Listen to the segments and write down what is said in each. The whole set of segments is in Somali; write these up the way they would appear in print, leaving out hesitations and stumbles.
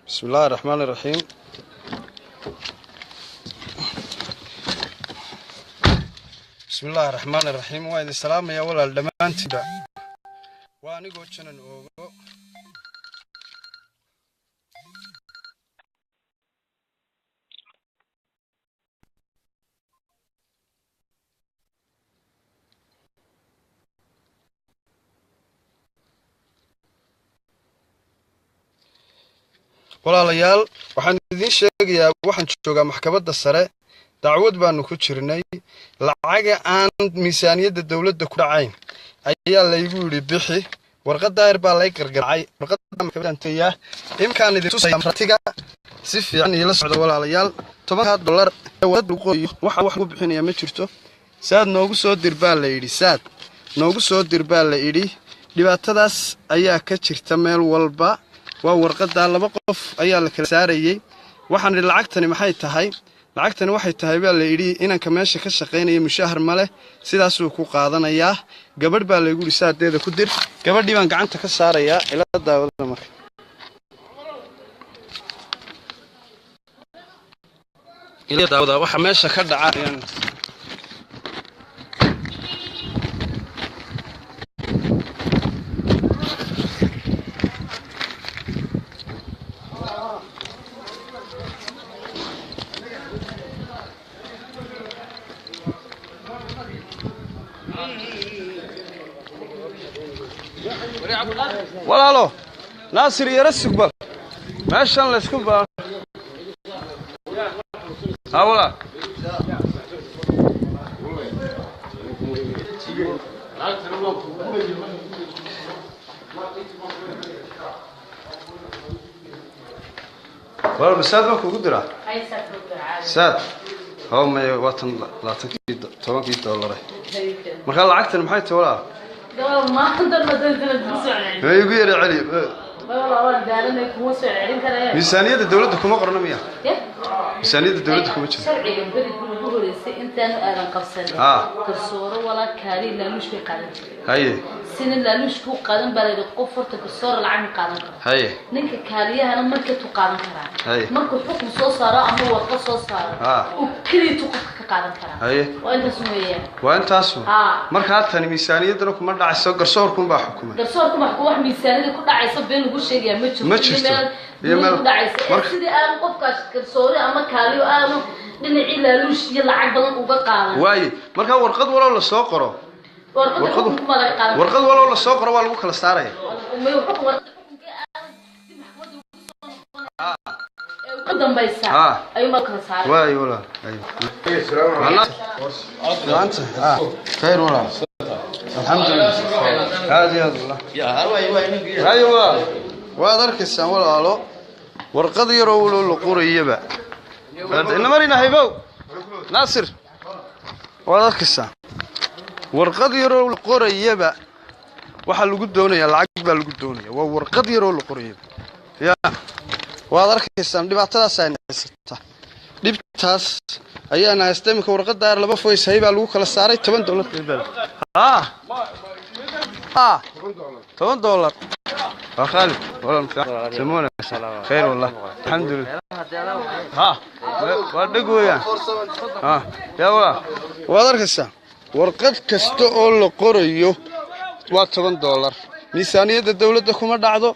بسم الله الرحمن الرحيم. بسم الله الرحمن الرحيم. Waa idin salaamaya walaal dhammaantiinba. Waa anigoo Janan Oogo. Walaalayaal, waxaan idiin sheegayaa, waxaan joogaa maxkamadda sare. Dacwad baanu ku jirnay. Lacaga aan miisaaniyadda dowladda ku dhacayn ayaa laygu yidhi bixi. Warqad daayir baa lay gargaracay. Warqadda maxkamaddaan tegayaa imkaan idin tusaya martiga. Si fiican iila socda walaalayaal. $10-kaa ee warqad lagu qorayo, waxa wax lagu bixinaya ma jirto. Saad noogu soo dir baa la yidhi, saad noogu soo dir baa la yidhi. Dhibaatadaas ayaa ka jirta meel walba. Waa warqadaa, laba qof ayaa la kala saarayey. Waxaan idhi, lacagtani maxay tahay? Lacagtani waxay tahay baa la yidhi, inanka meesha ka shaqaynaya mushaahar ma leh, sidaasuu ku qaadanayaa. Gabadh baa laygu yidhi saadeeda ku dir. Gabadhii baan gacanta ka saarayaa, ila daawada. Marka ila daawada waxa meesha ka dhaca ayaan. Walaalo Naasir, yara sugbal, meeshan laysku ba ha walaal. Walaal, masaad baan kugu diraa saad. Haw maya, waa tan 20-kii, 10-kii doolare. Markaa lacagtan maxay tahay walaal? Ma igu yara celi. Miisaaniyadda dowladda kuma qorno miya? Miisaaniyadda dowladda kuma jiro. Sharcigan berigii ugu horeysay intaanu aadan qabsanin, garsooro walaa kaali laaluush bay qaadan jireen. Sina laaluush kuu qaadan baa layidhi. Qof horta garsooro lacag ma qaadan karo. Ninka kaaliyahana markatuu qaadan karaa markuu xukun soo saaro ama warqad soo saaro uu keliitu qofka ka qaadan karaa. Waa intaas weeyaan. Waa intaasu. Haa. Markaa tani miisaaniyaddana kuma dhacayso, garsoorkunbaa xukumay. Garsoorku wax wax miisaanida ku dhacayso been lagu sheegaya ma jirto. Ma jirto. Iyo meel Iyo dunida ku dhacaysa ee sidii aanu qofkaas garsoore ama kaaliyo aanu dhinacii laaluush iyo lacag badan uga qaadan. Waaye, markaa warqad waloo lasoo qoro warqadda xukunku ma laga qaadan. Warqad waloo lasoo qoro waa lagu kala saaraya. May xukun, warqadda xukunkii aanu dib maxkamadda ugu soo noqon ee ugu dambaysa ayuu ma kala saaray. Waaye walaal. Haye. Maanta khayr walaal, alxamdulilah, aad iyo aad wallah. Haye walaal, waad arkaysaan walaalo, warqad yaroo waloo la qorayaba inamarina haybow Naasir. Waad arkaysaan, warqad yaroo la qorayaba waxaa lagu doonayaa lacag baa lagu doonaya. Waa warqad yaroo la qorayaba ya. Waad arkaysaan, dhibaatadaas ayna haysataa, dhibtaas ayaana haysta. Iminka warqadda yar laba foys hay baa lagu kala saaray, $10. Ha, $10 waa Khaalid walaal. Sama wanaagsan, khayr wallah, alxamdulilah. Ha, waa dheg weeyaan. Ha yaa walaal, waad arkaysaa, warqad kasta oo la qorayo waa $10. Miisaaniyadda dowladda kuma dhacdo,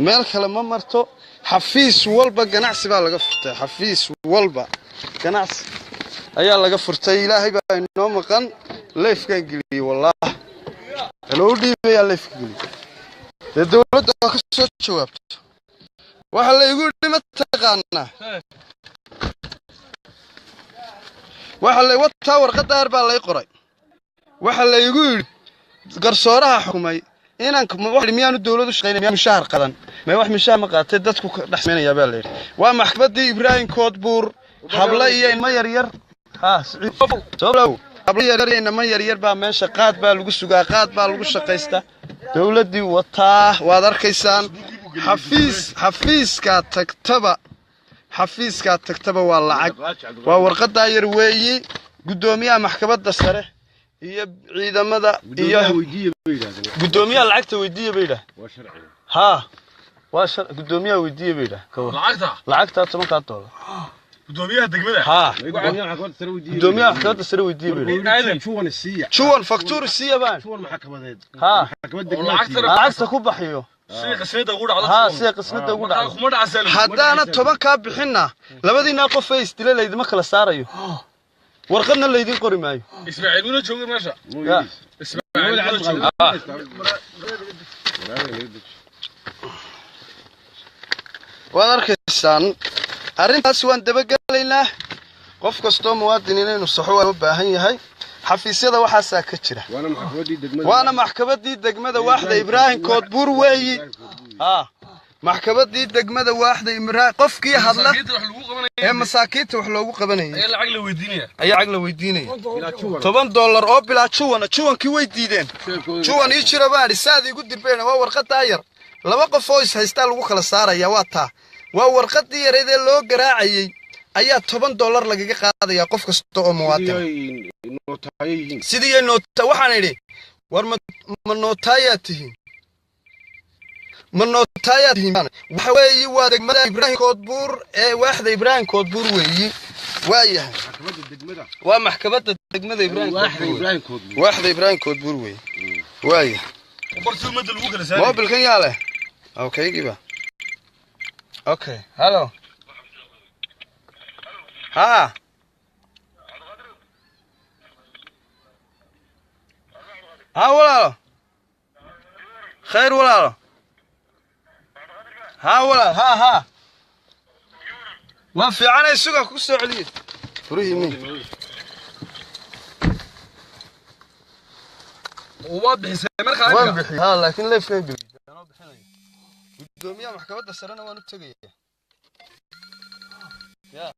meel kale ma marto. Xafiis walba ganacsi baa laga furtay, xafiis walba ganacsi ayaa laga furtay. Ilaahay baa inoo maqan. Leefkaan geliyey wallaah, loo dhiibayaa leefka geliyey. Dee dowladda waa ka soo jawaabto. Waxa la igu yidhi, ma taqaanaa, waxa la wataa warqadda yar baa lay qoray. Waxa la igu yidhi garsooraha xukumay inanka wax miyaanu dowladu shaqeynay, miyaa mushaahar qadan? May, wax mushaahar ma qaatay, dadku ka dhex samaynayaa baa la yidhi. Waa maxkamaddii Ibraahim Koodbuur. Hablo iyo ilmo yaryar, ha Siciid, soo bilow. Hablo yaryar iyo inamo yaryar baa meesha qaad baa lagu sugaa, qaad baa lagu shaqaystaa. Dowladdii wataa, waad arkaysaan. Xafiis xafiiskaa tagtaba, xafiiskaa tagtaba waa lacag, waa warqadaa yar weeyi. Guddoomiyaha maxkamadda sare iyo ciidamada iyo guddoomiyaha lacagta weydiiya bay yidhaah. Haa. Waa shar gudoomiyaha weydiiye bay yidhaah. Lacagta? Lacagta $10. Gudoomiyaha degmada? Haa, gudoomiyaha maxkamadda sare weydiiye bay yidhaah. Juwan siiya. Juwan faktuur siiya baan. Juwan maxkamadeed. Haa. Maxkamad lacagta degmada. Lacagta ku baxyo. Sida qasnada ugu dhacdo. Haa, sida qismada ugu dhacdo. Kuma dhacsan. Haddaana 10 bixinna, labadiinaa qof ee isdila laydima kala saarayo, warqadna laydin qori maayo. Ismaaciil wuna joogay meesha. Ya. Ismaaciil wuna joogay. Waad arkaysaan arrintaas, waan dabagelaynaa. Qof kastoo muwaadin inaynu saxo waa loo baahan yahay. Xafiisyada waxaasaa ka jira. Waana maxkamaddii degmada. Waana maxkamaddii degmada waaxda Ibraahim Koodbuur weeyi. Haa, maxkamaddii degmada waaxda Ibraahim. Qofkii hadla Masaakiinta wax lagu qabanaya ee masaakiinta wax loogu qabanayay ayaa lacag la weydiinaya. Ayaa lacag la weydiinaya. Bilaa juwan. $10 oo bilaa juwana. Juwankii way diideen. Juwan ii jira baan idhi, saad iigu dirbeena. Waa warqadaa yar, laba qof oo is haystaa lagu kala saaraya. Waa taa, waa warqadii yareyd ee loo garaacayey ayaa $10 lagaga qaadaya qof kasta oo muwaadin. Sidii ay nootaayo yihiin. Sidii ay noota. Waxaan idhi, war ma nootaayaa tihiin? Ma nootaayaa tihiin? Waxa weeyi waa degmada Ibraahim Koodbuur ee waaxda Ibraahim Koodbuur weeyi. Waa yahay. Maxkamadda degmada. Waa maxkamadda degmada Ibraahim waaxda Koodbuur. Ibraahim Koodbuur. Waaxda Ibraahim Koodbuur weeyi. Waa yahay. Barti ummadda lagu kala saaraya. Moobilkan yaa leh? Okay, giba. Okay, hello. Ha, ha walaalo, khayr walaalo. Ha walaal, ha ha, waan fiicanay. Suga ku soo celiye furihii mi. Waad bixisay markaa? Waan bixiyey ha, laakiin leefkan geliyay anoo bixinaya. Gudoomiyaha maxkamadda sarena waan u tegaya. Ya.